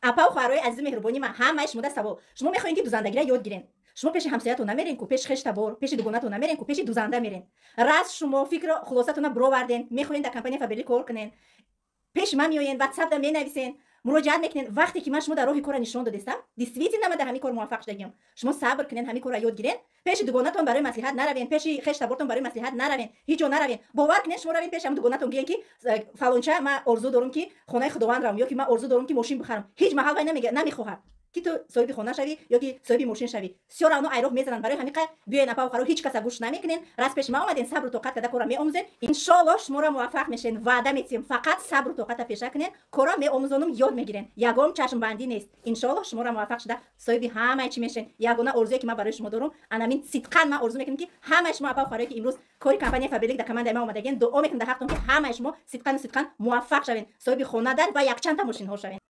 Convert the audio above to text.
Апау хоҳарои азизу меҳрубони ман, ҳамаи шумода савол: шумо мехоҳед, ки дузандагиро ёд гирен, шумо пеши ҳамсоятон намерен ку, пеши хештабор, пеши дугонатон намерен ку, пеши дузанда мерен. Раз шумо фикру хулосатона бироварден, мехоҳен дар компания Фаберлик кор кунен, пеши ман меоен, Ватсапда менависен, муроҷиат мекунен. Вақте ки ман шумо дар роҳи корра нишон додестам, действительно ман дар ҳамин кор муваффақ шудагиам. Шумо сабр кунен, ҳамин корра ёд гирен. Пеши дугонатон барои маслиҳат наравен, пеши хештабортон барои маслиҳат наравен, ҳеҷ ҷо наравен. Бовар кунен, шумо равен пеши ҳамин дугонатон, гӯен, ки фалонча, ман орзу дорам, ки хонаи худованд равам, ё ки ман орзу дорам, ки мошин бихарам. Ҳеҷ маҳал вай намехоҳад, ки ту соҳиби хона шавӣ ё ки соҳиби мошин шавӣ. Всё равно айроҳ мезананд. Барои ҳамин қадр биёен, апа, охаро, ҳеҷ каса гӯш намекунен. Раз пеши ман омаден, сабру тоқат карда корра меомӯзен, иншоаллоҳ, шуморо муваффақ мешен, ваъда метиҳем. Фақат сабру тоқата пеша кунен, корро меомӯзонум, ёд мегирен, ягон чашмбандӣ нест. Иншоаллоҳ, шуморо муваффақ шуда, соҳиби ҳамаи чӣ мешен. Ягона орзуе, ки ман барои шумо дорум, анамин: сидқан ман орзу мекунам, ки ҳамаи шумо, апа, охарое, ки имрӯз кори компания Фаберлик дар командаи ман омадаген, дуо мекунам дар ҳақтон, ки ҳамаи шумо сидқану сидқан муваффақ шавен, соҳиби хонадар ва якчандта мошинҳо шавен.